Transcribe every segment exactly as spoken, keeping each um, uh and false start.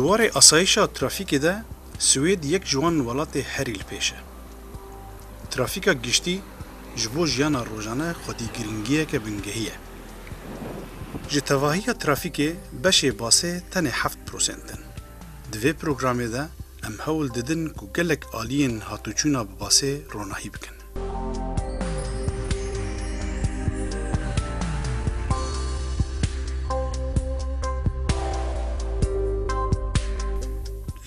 Warê asayişa trafîkê de Swêd yek ji wan welatê herî li pêş e. Trafîka giştî ji bo jiyana rojane xwedî girîngiyeke bingehî ye. Ji tevahiya trafîkê beşê basê tenê heft prosent in. Di vê programê de em hewl didin ku gelek aliyên hatûçûna bi basê ronahî bikin.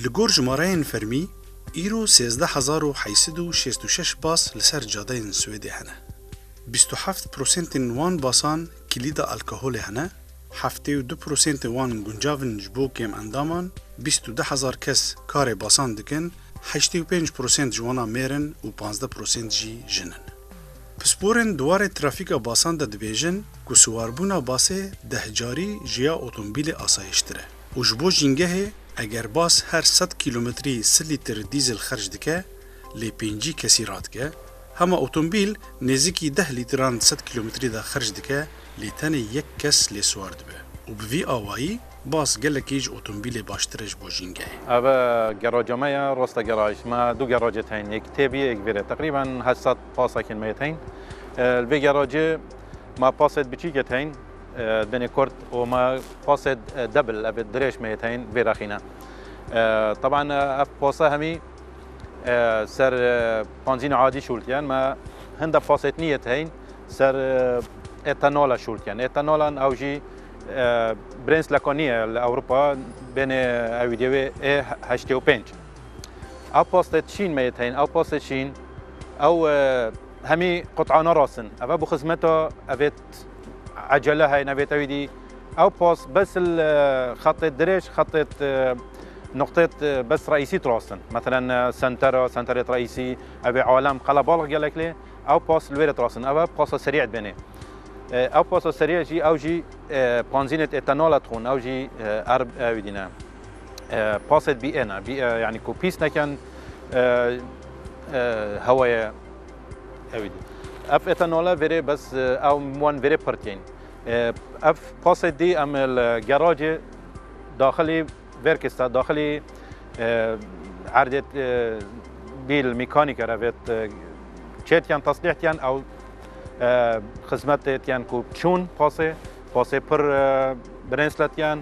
Li gor jimareyên fermî, îro sêzdeh hezar û heyt sed û şêst û şeş bas li ser cadeyên Swêdê hene. Bîst û heft prosentên wan basan kilîda alkoholê hene, heftê û du prosentê wan guncav in ji bo kêmendaman, bîst û du hezar kes karê basan dikin, heştê û pênc prosent ji wana mêr in û panzdeh prosent jî jin in. Pisporên di warê trafîka basan de dibêjin ku siwarbûna basê deh carî ji ya otomobîlê asayiştir e û ji bo jîngehê eger bas her sed kîlometrî sih lîtir dîzel xerc dike, lê pêncî kesî radike, hema otomobîl nêzîkî deh lîtiran di sed kîlometrî de xerc dike, lê tenê yek kes lê siwar dibe û bi vî awayî bas gelekî ji otomobîlê baştir e ji bo jîngehê. Ev e geraja me ye, rosta geraj. Me du gerajê heyîn, yek tê bî, yek vêre. Teqrîben heşt sed pasekên me yê heyîn. E, li vê gerajê me pasêt biçîkê heyîn, e, benê kurt û me pasêt, e, double, ev dirêj me yê heyîn vê rexîne. E, teban, e, ev pasa hemî, e, ser, e, panzîna adî şûltiyen. Me hinde pasêt nî yê heyîn ser, e, etanola şûltiyen. Etanolan ew jî, e, brênsleka nî ye li Ewropa, benê ew dê wê ê heştê û pênc. Ew pasêt şîn me yê heyîn, ew pasêt şîn, ew, e, hemî qutana rast in. Ev e bo xizmeta, evêt ecele heye, nevêt ewî dî. Ew pas bes li, e, xetê dirêj, xetê, e, nuqtê, e, bes reîsî rast in. Meselen, e, sentera, senterê reîsî, ev ê alem qelebalix gelek lê, ew pas li wê re rast in. Ev e pasa serî dibêne. E, ew pasa serî jî, ew jî, e, panzînê etanola dixwin, ew jî, e, erb, ewî dî ne. E, pasêt bî ê ne, bî ê, yanî ku pîs nekin, e, e, hewayê ewî dî. Ev etanol e vêrê bes, e, ew wan vêrê pirtiyên. E, ev pasêt dî em li gerajê daxilî verkista, daxilî, e, erdê, e, bîl, mîkanîker evêt, e, çêtiyan, teslîhtiyan, ew, e, xizmetê tiyan ku çûn pasê, pasê pir, e, brênsletiyan,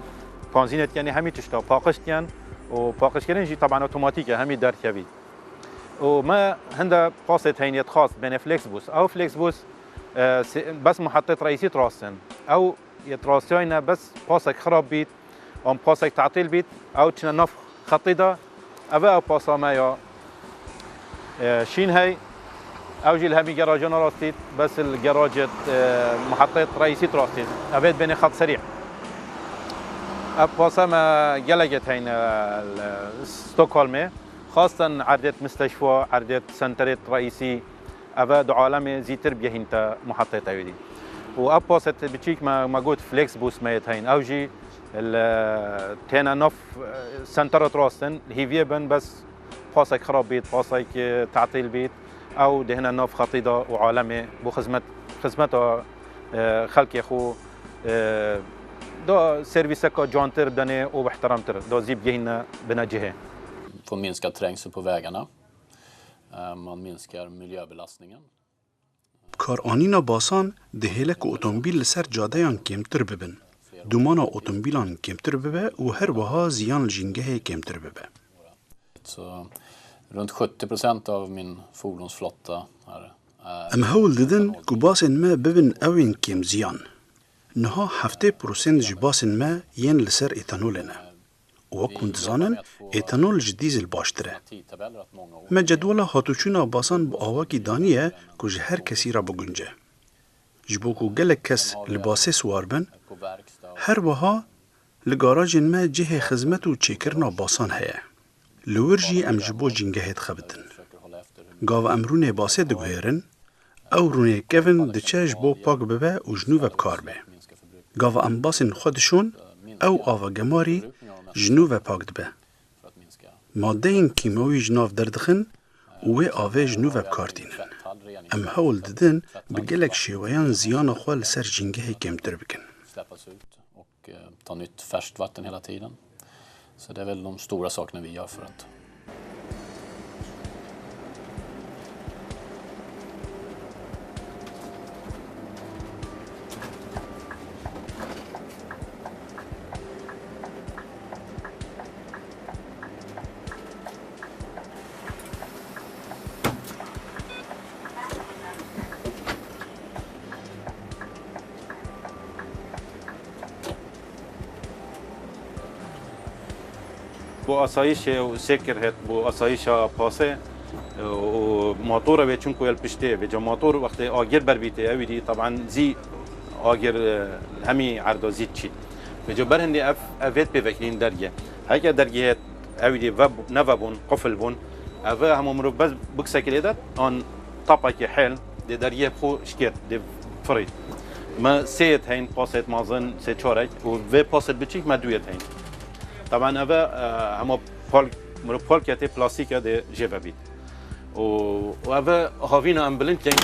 panzînetiyan, hemî tişta paqij tiyan û paqijkirin jî teban otomatîk e, hemî derkevî. Û me hinde pasê heyîn yê xas benê Flexbus. Ew Flexbus, e, se-, bes muhetê reîsî rast in. Ew yê rastiyayne bes pasek xirab bît, an pasek tatîl bît, ew çine nav xetî de, ev e ew pasa me ya, e, şîn hey, ew jî li hemî gerajana rastît, bes li gerajê, e, muhetê reîsî rastît. Ev ê benê xet serî. Ev pasa me gelekê heyîn, e, li Stockholmê, xastan erdê misteşfa, erdê senterê reîsî, ev e di alemê zîtir bigehîn te muhetê te wî dî. Û ev pasêt biçîk me, me got Flexbus me yê heyîn. Ew jî li têne nav, e, sentera rast in, hîviyê bin bes pasek xirab bît, pasek, e, tatîl bît, ew dihine nav xetî de û alemê bo xizmet, xizmeta, e, xelkê xwe, e, da servîseka cantir denê û bihtiramtir, da zî bigehîne bine cihê. Får minskad trängsel på vägarna. Eh, man minskar miljöbelastningen. Karanîna basan dihêle ku otomobîl li ser cadeyan kêmtir bibin, dûmana otomobîlan kêmtir bibe û her wiha ziyan li jîngehê kêmtir bibe. Så runt sjuttio procent av min fordonsflotta är, eh, Em hewl didin ku basên me bibin ew ên kêmziyan. Niha heftê prosent ji basên me yên li ser etanolê ne. Û wek hûn dizanin, etanol ji dîzel baştir e. Me cedwela hatûçûna basan bi awakî daniye ku ji her kesî re bigunce. Ji bo ku gelek kes li basê siwar bin, her wiha li garajên me cihê xizmet û çêkirina basan heye. Li wir jî em ji bo jîngehê dixebitin. Gava em rûnê basê diguhêrin, ew rûnê kevin diçe ji bo pak bibe û ji nû ve bi kar bê. Gava em basên xwe dişon, ew ava gemarî ji nû ve pak dibe. Madeyên kîmewî ji nav derdixin û wê avê ji nû ve bi kar tînin. Em hewl didin bi gelek şêweyan ziyana xwe li ser jîngehê kêmtir bikin. Och, eh, ta nytt färskt vatten hela tiden. Så det är väl de stora sakerna vi gör för att Bo asayîşê û sêkir het bo asayîşa pasê, e, û motora wê çunku el piştê, vêca motor wextê agir ber bîtê, ewî dî taban zî agir, e, hemî erda zî çît. Vêca ber hindê ev, ev vêt pê vekirîn dergê. Heke dergê het ewî dî ve, neve bûn, qufil bûn. Ev hemû mirov bes biksekirê de an tapakê hel, dê dergê xwe şikêt, dê firît. Me sê yet heyn, pasêt mazin, sê çarek û vê pasêt biçîk me du yet heyn. Taban eve, e, hema pal, mirov pal ketê plastîke dê jê ve bît. Û, û eve havîna em bilind keyn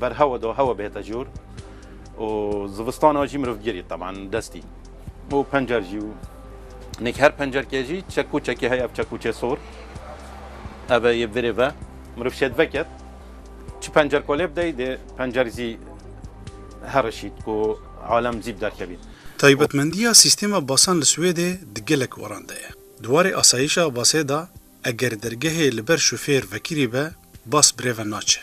ber hewa da, hewa bihête jor. Û zivistana jî mirov girî taban destî. Û pencer jî û nek her pencerkê jî çekûçekê heye, ev çekûçê sor. Eve yê virê ve. Mirov şêt veket. Çi pencer kolê bidey, dê pencer zî herişît ku alem zî bi derkevît. Taybetmendiya sîstema basan li Swêdê di gelek weran de ye. Di warê asayîşa basê de, eger dergehê li ber şofêr vekirî be, bas birêve naçe.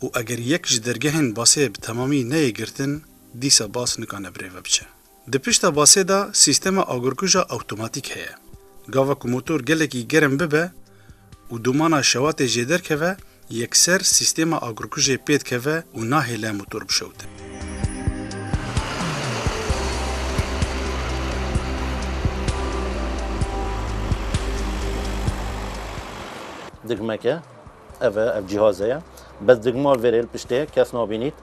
Û eger yek ji dergehên basê bi temamî neyê girtin, dîsa bas nikane birêve biçe. Di pişta basê de sîstema agirkuja awtomatîk heye. Gava ku motor gelekî germ bibe û dumana şewatê jê derkeve, yekser sîstema agirkujê pê dikeve û nahêle motor bişewite. Digmeke, ev e, ev cîhaze ye. Bes digma vêrê li piştê kes nabînît.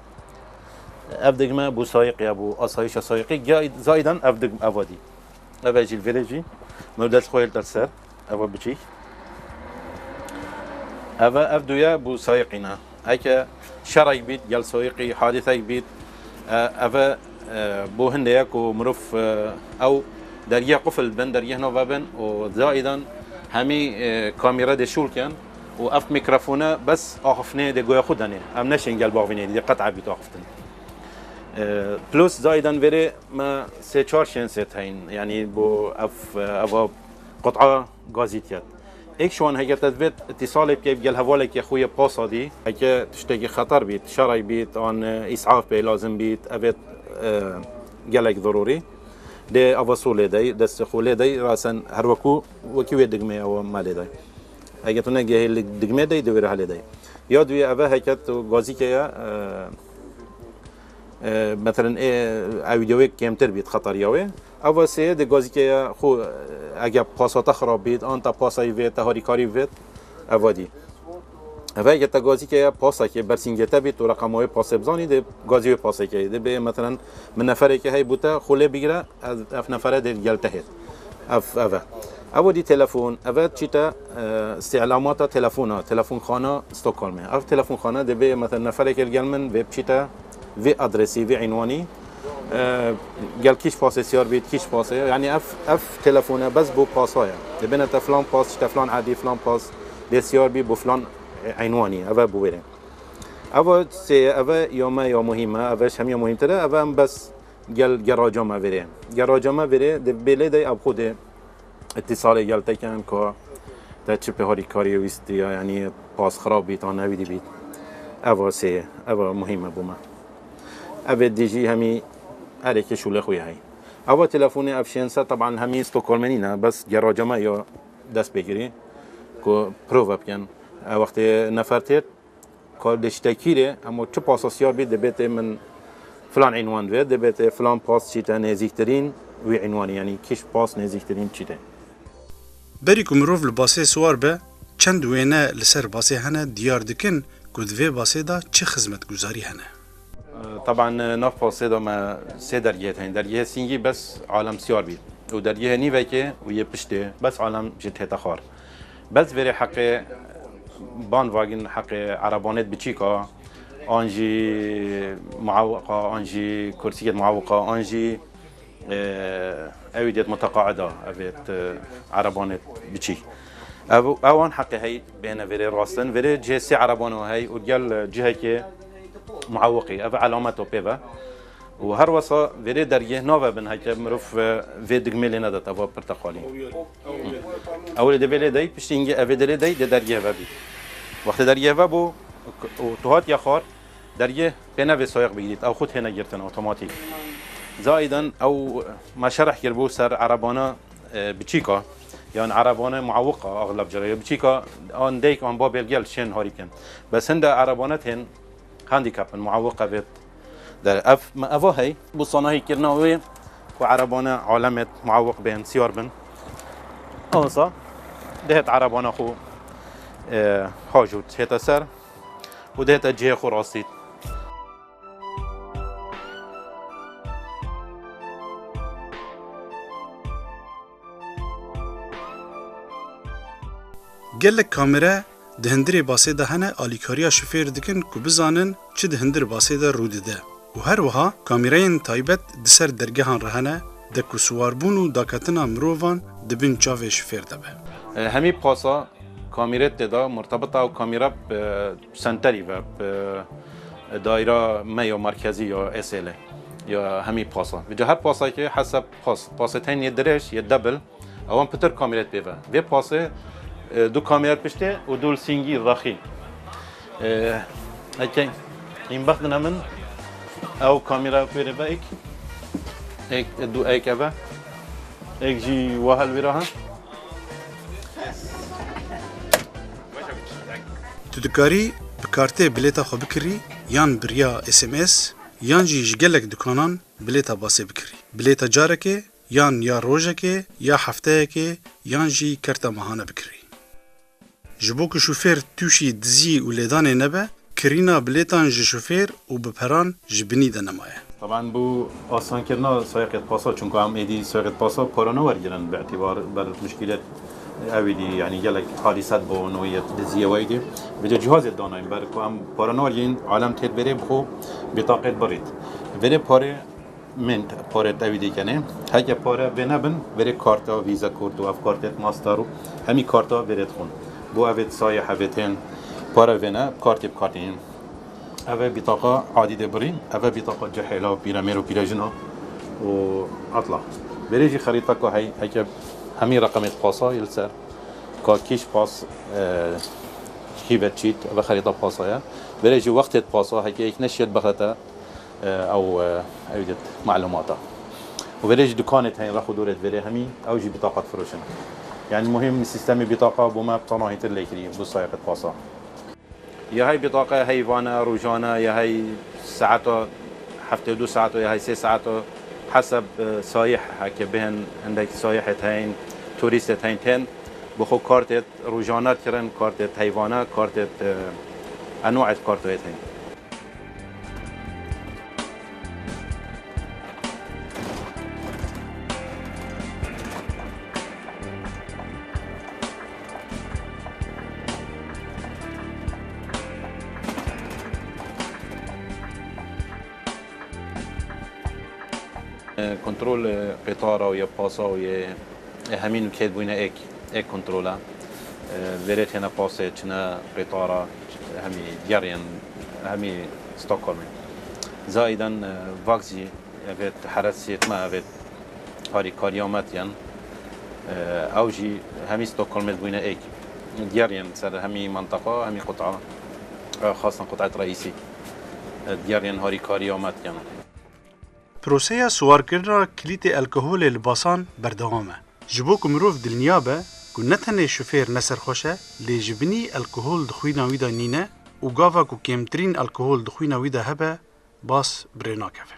Ev digme bû sayiqê, bû asayîşa sayiqê. Gay-, zaydan ev digme, ev dî. Ev e jî li vêrê jî. Mewdet xwe li ser. Ev e biçîk. Ev e, ev duye bû sayiqî ne. Heke şerek bît, gel sayiqî, hadîsek bît, e, ev e, e, bû hindê ye ku mirov, e, ew dergiye qufil bin, dergiye nava bin û zaydan hemî, e, kamîre dê şûl ken û ev mîkrofone bes axiftinê dê goya xwe denê. Em neşên gel bavînê dê qet ebît axiftin. E, plus zaydan vêrê me sê çar şên sê teyn. Yanî bo ev, e, eva qut'a gazî tiyet. Êk şiwan heke te divêt îtîsalê bike bi gel hevalekê xwe yê pasa dî. Heke tiştekî xeter bît, şerek bît, an, e, îsaf pê lazim bît, evêt, e, gelek zerûrî. Dê ava sor lê dey, destê xwe lê dey, rasen her wekû, wekî wê digmê ew me lê dey. Heke tu negehê li digmê dey, di wê re helê dey. Ya duyê eve heke tu gazîke ye, e, E, metelen ê, ew wî dê wê kêmtir bît xetariya wê. Ev sê di gazîkeya xwe, e, eger pasa te xirab bît, an te pasayî vêt, te harîkarî vêt, ev dî. Ev eger te gazîkeya pasakê bersîngê te bît û reqema wê pasê bizanî, dê gazî wê pasê keyî. Dê bê, metelen, min neferekê hey bû te, xwe lê bigire, ez, ev nefere dê gel te hêt. Ev, ev e. Ev dî telefon, ev e çîte, e, îstîlamata telefona, telefonxana Stockholmê. Ev telefonxane dê bê, mesela, neferekê li gel min vê biçîte vê adresî, vê înwanî, e, gel kîş pasê siyar bît, kîş pasê. Yanî ev, ev telefone bes bo pasa ye. Dê bêne te filan pas, çîte filan edî, filan pas dê siyar bî bo filan, e, înwanî. Ev e bo wêrê. Ev sê, ev e ya me ya muhîm e, ev e ji hemiya muhîmtir e, ev e em bes gel geraca me vêrê. Geraca me vêrê, dê bê lê dey ev xwe dê îtîsalê gel te ken ka te çi pê harîkariyê wîstiya, yanî pas xirab bît, an ewî dî bît. Eva sê, eva muhîm e bo me. Evê dî jî hemî erêkê şûlê xwe ye hey. Eva telefonê ev şênse, teban hemî Stockholmê nîne, bes geraca me ya dest pê kirî ku prova bikin. E, wextê nefer têt, Ka dê ştekî rê, hemo çi pasa siyar bî, dê bêtê min filan înwan vê, dê bêtê filan pas çîte nêzîktirîn wî înwanî, yanî kîş pas nêzîktirîn çîte. Berî ku mirov li basê siwar be, çend wêne li ser basê hene diyar dikin ku di vê basê de çi xizmetguzarî hene. Teban nav pasê de me sê dergehê hene. Dergehê sîngî bes alem siyar bî. Û dergehê nîvekê û yê piştê bes alem ji tête xwar. Bes verê heqê banvagin, heqê erebanêt biçîka, an jî muawiqa, an jî kursîkêt muawiqa, an jî Ee, ew diyet mutaqaida, evet, e, erebanê biçîk. Ev, ewan heqê hey bêne verê rastin. Verê cihê sê erebano hey û gel, e, cihekê muawiqî. Ev elamet o pê ve. Û her wesa verê dergeh nave bin heke mirov, e, vê digmê lê nedet, eva pirteqalî. Ew lê divê lê dey, piştî hingê evê dilê dey, dê dergeh ve bî. Wextê dergeh ve bû û tu hatiye xwar, dergeh pê nevê sayiq bigirît, ew xwe têne girtin otomatîk. Zayiden ew me şerh kiribû ser erebana, e, biçîka, yan erebana muawiqa axleb cere, ya biçîka an deyk an babê gel şên harî kin. Bes hinde erebana tên handicap in, muawiq evêt. Der ev, me eva hey, bu sanahî kirina wê ku erebane alemet muawiq bên, siyar bin. Ansa, dihêt erebana xwe, e, hajût hête ser û dihête cihê xwe rastît. Gelek kamere di hundirê basê de hene, alîkariya şofêr dikin ku bizanin çi di hundir basê de rû dide û her wiha kamîreyên taybet di ser dergehan re hene de ku siwarbûn û daketina mirovan di bin çavê şofêr de be. E, hemî pasa kamîrê tê de murtebita û kamîra, e, senterî ve, e, daîra me ya merkezî ya S L ya hemî pasa. Vêca her pasakê hesab pas, pasê tên yê dirêj, yê double, ewan pitir kamîret pê ve. Vê pasê, e, du kamîret piştê û du singî rexî. E, eke, în bextine min, ew kamîra pêrê ve ek, ek, du ek eve, ek jî wahel vîra ha. Tu dikarî bi kartê bilêta xwe bikirî, yan bi riya S M S, yan jî ji gelek dikanan bilêta basê bikirî. Bilêta carekê, yan ya rojekê, ya hefteyekê, yan jî kerta mahane bikirî. Ji bo ku şofêr tûşî dizî û lêdanê nebe, kirîna bilêtan ji şofêr û bi peran ji binî de nemaye. Taban bû asankirina sayiqêt pasa, çunku em êdî sayiqêt pasa para nawergirin bi îtîbar ber muşkîlet ew êdî, yanî gelek hadîset bo noyet diziyê weydî. Vêca cihazê danayîn ber ku em para nawergirîn, alem têt verê bi xwe bîtaqêt birît. Verê parê Min parê tevî dîkenê. Heke pare vê nebin, verê karta Visa kort û ev kartêt Master û hemî karta verê dixwin. Bo evê sayê hevêtên pare vêne, kartê bi kartê yên. Eve bîtaqa adî dê birîn, eve bîtaqa cihêla pîremêr û pîrejina û etla. Verê jî xerîtaka hey, heke hemî reqemê pasa yê li ser. Ka kîş pas, e, kî ve çît, eve xerîta pasa ye. Verê jî wextê pasa, heke yek neşiyet bexete, e, ew, e, ew dit malûmata. Û verê jî dukanê heyî rex û dorê verê hemî, ew jî bitaqat firoşin. Yani muhîm sîstemê bitaqa bo me tanahîtir lê kirî, bo sayiqet pasa. Ya hey bitaqa heyvana, rojana, ya hey saeta, heftê û du saeta, ya hey sê saeta, hesab, e, sayih, heke bihên hindek sayihê heyîn, turîstê heyîn tên, bi xwe kartê rojana kirin, kartê heyvana, kartê, e, enûet kartoyê heyîn. Kontrol, e, qîtara û yê pasa û yê, e, hemî nûkeyt bûyne êk, êk kontrol e. E, verê têne pasê, çine qîtara, hemî geriyên, hemî Stockholmê. Zayiden, e, vak jî, evêt heresiyêt me, evêt harîkariya me diyen. E, ew jî hemî Stockholmê bûyne êk. Geriyên ser hemî menteqa, hemî qut'a, e, xastan qut'et reîsî. E, geriyên harîkariya me diyen. Proseya siwarkirina kilîtê alkoholê li basan berdewam e. Ji bo ku mirov dilniya be ku ne tenê şofêr ne serxweş e, lê ji binî alkohol di xwîna wî de nîne û gava ku kêmtirîn alkohol di xwîna wî de hebe, bas bi rê nakeve.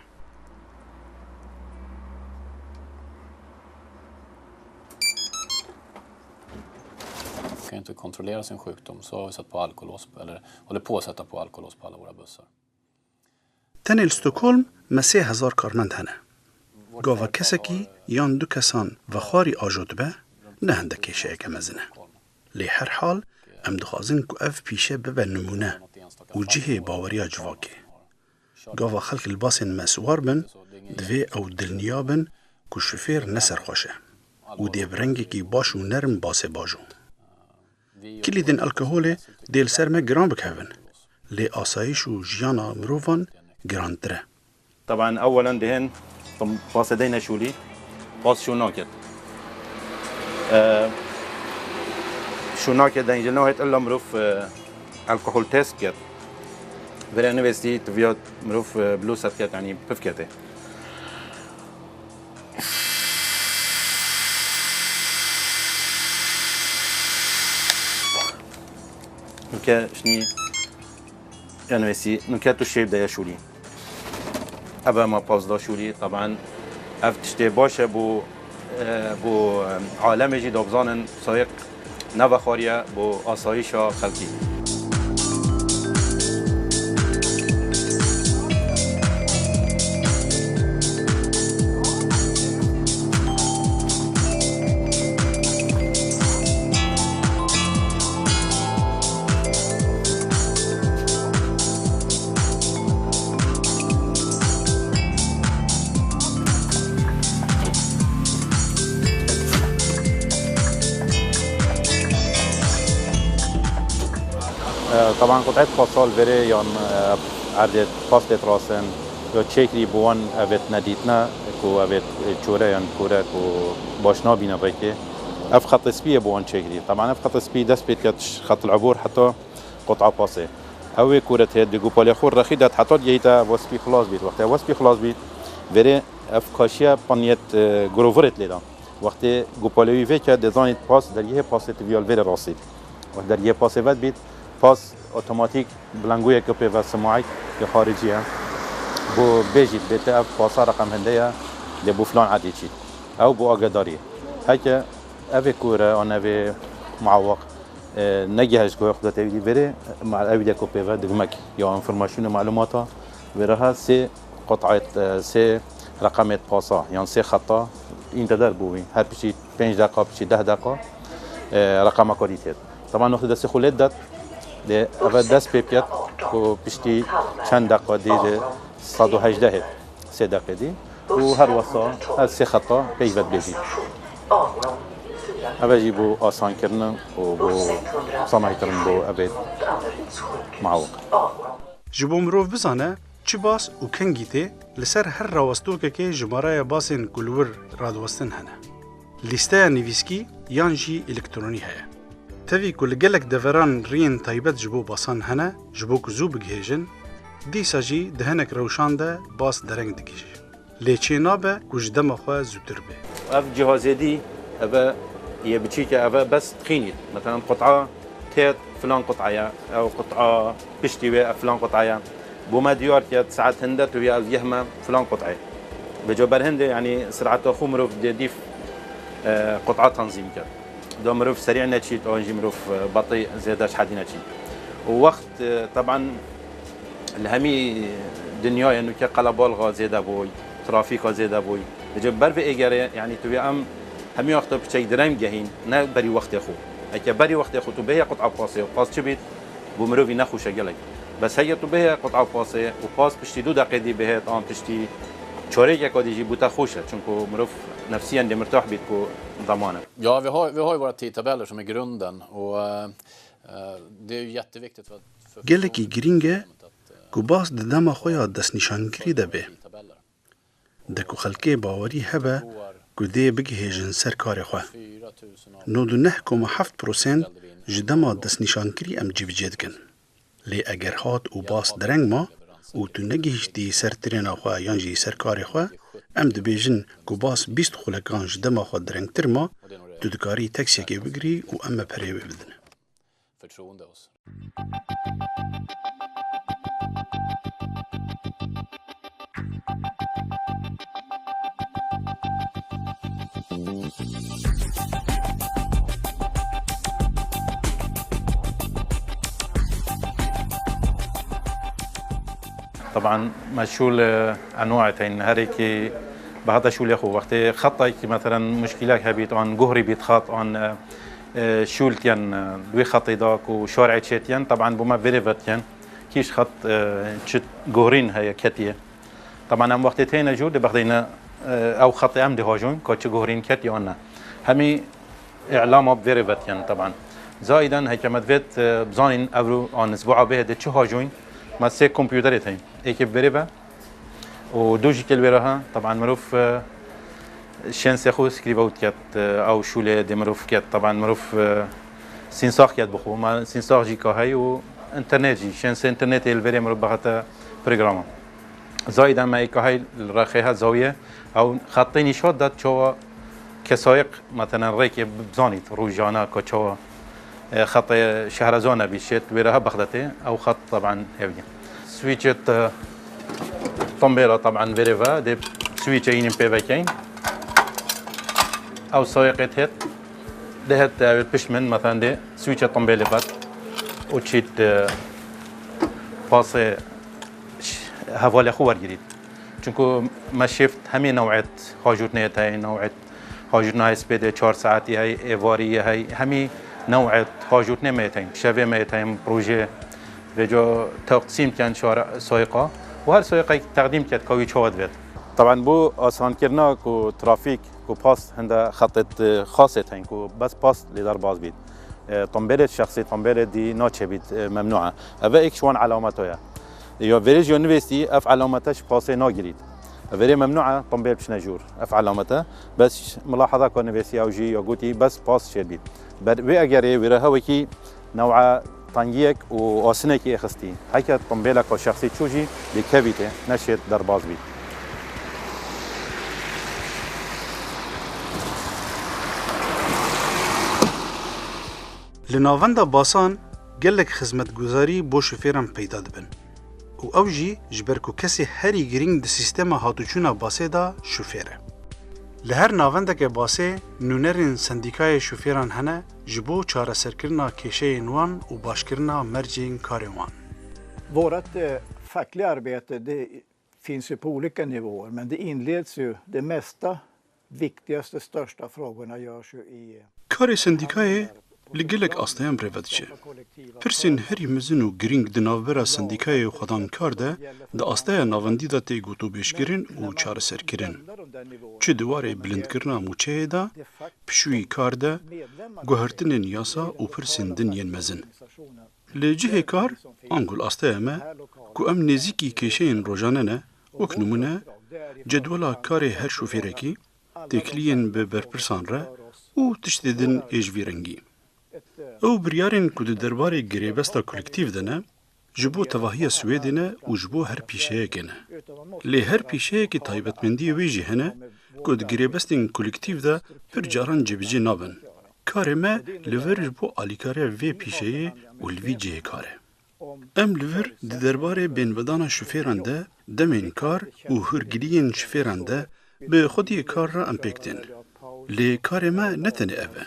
Kan inte kontrollera sin sjukdom, så har vi satt på alkolås, eller håller på att sätta på alkolås på alla våra bussar. Tenê li Stockholm me sê hezar karmend hene. Gava kesekî yan du kesan vexwarî ajo dibe, ne hinde kêşeyeke mezin e. Lê her hal em dixwazin ku ev pîşe bibe nimûne û cihê baweriya civakê. Gava xelk li basên me siwar bin, divê ew dilniya bin ku şofêr ne serxweş e û dê bi rengekî baş û nerm basê bajo. Kilîdên alkoholê dê li ser me giran bikevin, lê asayîş û jiyana mirovan girantir e. Teban ewelen dihên tim-, pasê deyne şûlî, pas şû naket. E, şû naket, deyncil nahêt illa mirov, e, alkohol test ket. Vere nivêstî tiviya mirov, e, bi lû sed ket, yanî piv ketê. Nuke şnî, yanî wêsî, nuke tu şêb de ye şûlî. Ev e ma pazda şûlî, teban ev tiştê baş e bo, e, bo, e, alemê jî da bizanin sayiq nevexwariye bo asayîşa xelkî. E, teban qut'et pasal verê yan, e, erdê pas têt rasin, yo çêkirî bi wan evêt nedîtine, ku evêt, e, çore yan kore ku baş nabîne vekê. Ev xetê spî ye bi wan çêkirî. Teban ev xetê spî dest pê diket xetil ebûr heta qut'a pasê. Ew ê kore tê di gopalê xwe rexî det heta digehîte ev spî xilas bît. Wextê ev spî xilas bît, verê ev kaşiye panyet, e, grovirêt lê da. Wextê gopalê wî vêke dê zanît pas dergehê pasê tiviya li vêrê rastî. Wext dergehê pasê vet bît, pas otomatîk bilengûyeke pê ve simaîk ya xaricî ye. Bo bêjît bê te ev pasa reqem hinde ye, lê bo filan edê çît. Ew bo agedarî. Heke evê kore an evê muawiq, e, negihişt ku xwe tevî verê, ma-, ew de ku pê ve digmek ya înformasyonê malûmata vê re ha sê qut'ayet, e, sê reqemêt pasa, yan sê xeta întezer bû wî. Her piştî pênc deqa, piştî deh deqa, e, reqemeka dî têt. Teban wextê destê xwe lê didet, lê eve dest pê biket ku piştî çend deqa dî di sed û hejdeh sê deqê dî û her wesa her sê xeta peyv vedibêjî. Eve jî bo asankirin û bo samahîkirin bo evê muawiq. Ji bo mirov bizane çi bas û kengî tê, li ser her rawestokekê jimareya basên ku li wir radiwestin hene. Lîsteya nivîskî yan jî elektronî heye. Tevî ku li gelek deveran riyên taybet ji bo basan hene, ji bo ku zû bigihêjin, dîsa jî di hinek rewşan de bas dereng digihîje. Lê çênabe ku ji dema xwe zûtir bê. Ev cihazê dî, eve yê biçîk e, eve bes dixînît. Meselan, qut'a têt filan qut'a ye, ew qut'a piştî wê, ev filan qut'a ye. Bo me diyar ket, saet hinde tu ya ev yeh me filan qut'ê. Vêca berhindê, yanî sirata xwe mirov dê dîf, e, qut'a tanzîm ket. Da mirov serî neçît, an jî mirov, e, betî zêde ji hedî neçît. Û wext, e, teban li hemî dinyayê nûke qelebalxa zêde bûy, trafîka zêde bûy. Vêca ber vê êgerê, yanî tu ya em hemî wexta piçek direng gehîn, ne berî wextê xwe. Eke berî wextê xwe tu bêhê qut'a pasê, pas çi bît? Bo mirovî nexweş e gelek. Bes heke tu bihê qut'a pasê û pas piştî du deqê dî bihêt an piştî çarêkeka dî jî bo te xweş e. Çunku mirov nefsiyen dê mirtah bît ku zeman e. Ja, vi har, vi har ju våra tidtabeller som är grunden och, eh, eh, det är ju jätteviktigt för, för Gelekî girîng e ku bas di dema xwe ya destnîşankirî de bê. De ku xelkê bawerî hebe ku dê bigihêjin ser karê xwe. Nod û neh koma heft prosent ji dema destnîşankirî em cîbicê dikin. Lê eger hat û bas direng ma û tu negihiştî ser trêna xwe yan jî ser karê xwe, em dibêjin ku bas bîst xulekan ji dema xwe direngtir ma, tu dikarî teksiyekê bigirî û em me perê wê bidin. Förtroende oss. Teban me şûl, e, enwaê teyn, her êkî bi hata şûlê xwe. Wextê xetayekî, meselen, muşkîlek hebît, an guhrî bît xet, an, e, e, şûl tiyen, e, di wî xetê de ku şarê çêtiyen, teban bo me vêrê vetiyen. Kîş xet, e, çi guhrîn heye ketiye. Teban em wextê têne jû, dê bexdeyne, Ew xetê em dê hajoyn, ka çi guherîn ket yan ne. Hemî îlama bi vê rê vetiyen, teban. Zayiden heke me divêt, e, bizanîn evro an isbu'a bê de çi hajoyn, me sê kompûterê teyîn. Êkê bi vê rê ve û du jî kê li wê re he, teban mirov, e, şênsê xwe screenshot ket, e, ew şûlê dê mirov ket, teban mirov, e, sînsax ket bi xwe. Me sînsax jî ka hey û înternet jî, şênsê înternetê li vê rê mirov bixete programa. Zayiden me êka hey li rexê he zawiye, ew xetê nîşan dat çawa kesayek, metelen rêkê bizanît rojane ka çawa, e, xetê şehrezane bî, şêt wê re he Bexdetê, ew xet teban hevdî. Swîçê te tombêla teban vê rê ve, dê swîçê înîn pê vekeyn. Ew sayeqê têt, dê het ew pişt min, metelen dê swîçê tombêlê vet û çît, e, pasê ş-, hevalê xwe wergirît. Çunku me şêft hemî new'et hajûrtnê heye, new'et hajûrtna hespê de çar saetî hey, êvarî ye hey, hemî new'et hajûrtnê me heye, şevê me heye, projê vêca teqsîm ken çar sayeqa û her sayeqek teqdîm ket ka wî çawa divêt. Teban bo asankirina ku trafîk, ku pas hinde xetê xasê tên ku bes pas lê derbas bît. E, tombêlê şexsî, tombêlê dî naçebît, e, memnû e. Ev êk ji wan elameta ye. Ya verê jî ya nivêstî, ev elamete ji pasê nagirît. Ev verê memnû e, tombêl bişne jûr. Ev elamete. Bes milahaza ka nivêstî ew jî ya gotî, bes pas şêr bît. Ber wê egerê wê re hewekî new'a tengiyek û asinekî êxistî. Heke tombêleka şexsî çû jî lê kevîtê, neşêt derbas bît. Li navenda basan gelek xizmetguzarî bo şofêran peyda dibin û ew jî ji ber ku kesê herî girîng di sîstema hatûçûna basê de şofêr e. Li her navendeke basê nûnerên sendîkayê şofêran hene ji bo çareserkirina kêşeyên wan û başkirina mercên karê wan. Vårt, eh, fackliga arbete, det finns ju på olika nivåer, men det inleds ju, det mesta, viktigaste, största frågorna görs ju i Karê sendîkayê li gelek asteyan bi rê ve diçe. Pirsên herî mezin û girîng di navbera sendîkayê û xwedan kar de di asteya navendî de tê gotûbêjkirin û çareserkirin. Çi di warê bilindkirina mûçeyê de, pişûyî kar de, guhertinên yasa û pirsên din yên mezin. Li cihê kar, ango li asteya me, ku em nêzîkî kêşeyên rojane ne, wek nimûne, cedwela karê her şofêrekî, têkiliyên bi berpirsan re û tiştê din ê ji vî rengî. Ew biryarên ku di derbarê girêbesta kolektîf de ne, ji bo tevahiya Swêdê ne û ji bo her pîşeyekê ne. Lê her pîşeyekê taybetmendiyê wê jî hene ku di girêbestên kolektîf de pir caran cêbicê nabin. Karê me li vir ji bo alîkariya vê pîşeyê û li vî cihê kar e. Em li vir di derbarê bêhnvedana şofêran de, demên kar û hûrgiliyên şofêran de bi xwediyê kar re em pêk tên. Lê karê me ne tenê ev e.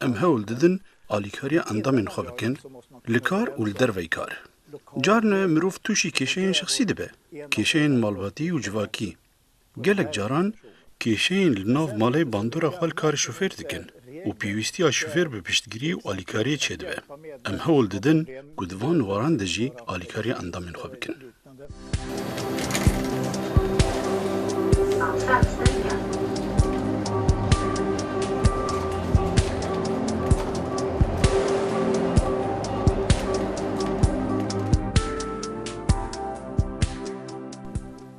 Em hewl didin alîkariya endamên xwe bikin, li kar û li derveyî kar. Carne mirov tûşî kêşeyên şexsî dibe, kêşeyên malbatî û civakî. Gelek caran kêşeyên li nav malê bandora xwe li karê şofêr dikin û pêwîstiya şofêr bi piştgirî û alîkariyê çêdibe. Em hewl didin ku di van waran de jî alîkariya endamên xwe bikin.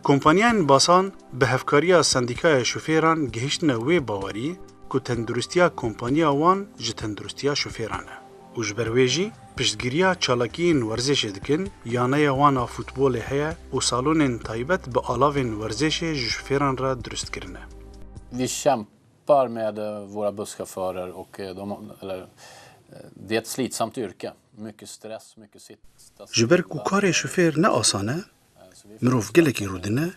Kompaniyên basan bi hevkariya sendîkaya şofêran gihiştine wê bawerî ku tenduristiya kompaniya wan ji tenduristiya şofêran e û ji ber wê jî piştgiriya çalakiyên werzişê dikin, yaneya wan a futbolê heye û salonên taybet bi alavên werzişê ji şofêran re dirust kirine. Vi kämpar med, eh, våra busschaufförer och, eh, de, eller, eh, det är ett slitsamt yrke. Mycket stress, mycket sitta. Ji ber ku karê şofêr ne asan e, mirov gelekî rûdine,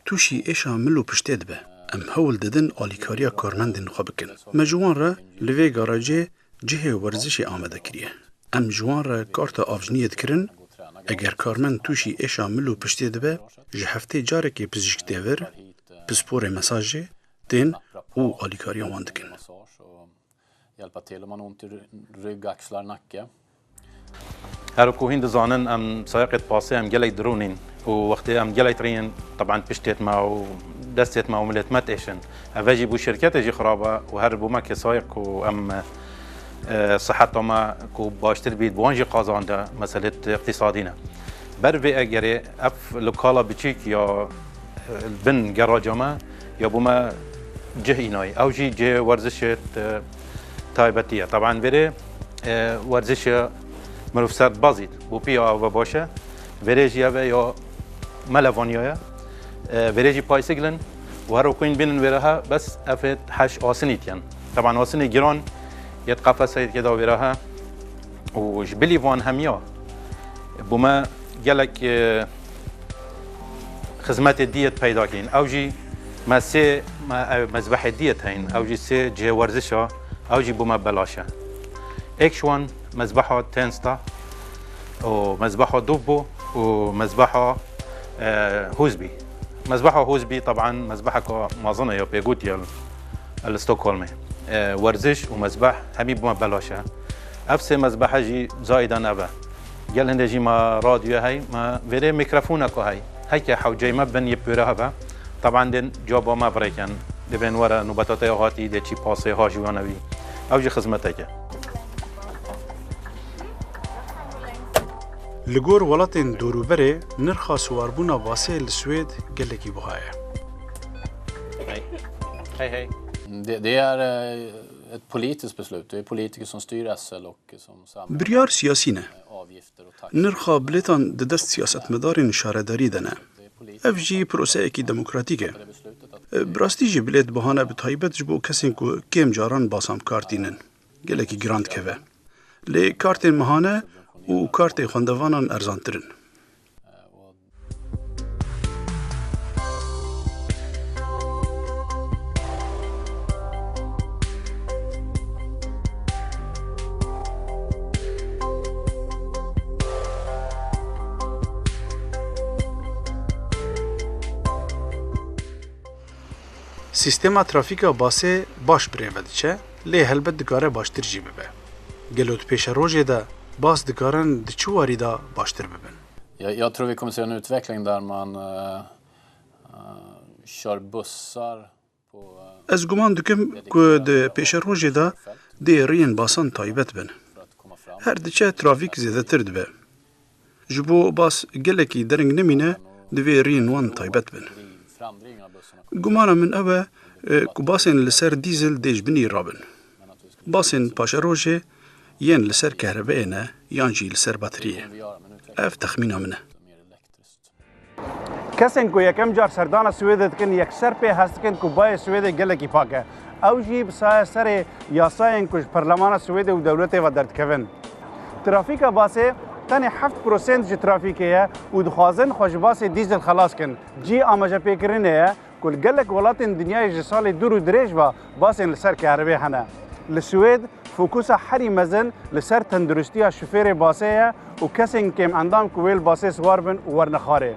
tûşî êşa mil û piştê dibe. Em hewl didin alîkariya karmendên xwe bikin. Me ji wan re li vê garajê cihê werzişê amade kiriye. Em ji wan re karta avcniyê dikirin, eger karmend tûşî êşa mil û piştê dibe, ji heftê carekê pizîşk tê vir, pisporê mesajê tên û alîkariya wan dikin. Hjälpa till om man har ont i ry-, rygg, axlar, nacke. Her ku hîn dizanin, em sayeqê pasê em gelek dirûnîn û wextê em gelek tirînin, teban piştêt me û Destêt me û milêt me têşin. Eve jî bû şirketê jî xirab e û her bû me kesayek ku em, e, siheta me ku baştir bît, bi wan jî qazande meselêt iqtîsadî ne. Ber vê egerê ev lokala biçîk ya, e, bin geraja me ya bû me cih înayî. Ew jî cihê werzişê, e, taybetî ye. Teban vêrê, e, werzişê mirov ser bazît. Bû piya ev baş e. Vêrê jî ev e ya me levaniyaye. E, vêrê jî paysiglin û her wekû hîn bînin wêre he, bes ev ê heş asinî tiyen. Teban asinê giran yê di qefeseyê dike da wêre he û ji bilî van hemiya bû me gelek, e, xizmetê diyet peyda kirin. Ew jî me sê, me, ew mezbehê diyet heyin. Ew jî sê cihê werzişa, ew jî bû me belaş e. Êk ji wan mezbeha Tensta û mezbeha Dubbo û mezbeha, e, Husby. Mezbeha Husby, teban, mezbeheka mezin e ya pêgotî ye li Stockholmê. E, werziş û mezbeh hemî bû me belaş e. Ev sê mezbehe jî zayîdan ev e. Gel hindê jî me radyoya hey, me vêrê mîkrofoneka hey. Heke hewceyê me bin yê pêre hebe. Teban dên caba me virêken. Dê bên were nobeta te ya hatî, dê çî pasê ha ji wan e wî. Ew jî xizmeteke. Li gor welatên dorûberê nirxa siwarbûna basê li Swêd gelekî biha ye. Hey. Hey, hey. Det, det är, eh, ett politiskt beslut. Det är politiker som styr S L och som samlar Biryar siyasî ne. avgifter och taxor. Nirxa bilêtan di dest siyasetmedarên şaredarî de ne. Ev jî proseyekî demokratîk e. Bi rastî jî bilêt bihane bi taybet ji bo kesên ku kêm caran basan bi kar tînin. Gelekî giran dikeve. Lê kartên mehane û kartê xwendevanan erzantir in. Sîstema trafîka basê baş bi rê ve diçe, lê helbet dikare baştir jî bibe. Gelo di pêşerojê de bas dikarin di çi warî de baştir bibin? Jag, jag tror vi kommer se en utveckling där man, eh, eh, kör bussar på, eh, Ez guman dikim ku di pêşerojê de dê riyên basan taybet bin. Her diçe trafîk zêdetir dibe. Ji bo bas gelekî dereng nemîne, divê riyên wan taybet bin. Gumana min ew e, e, ku basên li ser dîzil dê ji binî rabin. Basên paşerojê yên li ser kehrebeyê ne yan jî li ser bateriyê. Ev texmîna min e. Kesên ku yekem car serdana Swêdê dikin, yekser pê hez dikin ku bayê Swêdê gelekî pak e. Ew jî bi saya serê yasayên ku ji Perlemana Swêdê û dewletê ve derdikevin. Trafîka basê tenê heft prosent ji trafîkê ye û dixwazin xwe ji basê dîzil xelas kin. Cî amajepêkirinê ye ku li gelek welatên dinyayê ji salê dûr û dirêj ve basên li ser kehribê hene. Li Swêd fokusa herî mezin li ser tenduristiya şofêrê basê ye û kesên kêmendam ku wê li basê siwar bin û werine xwarê.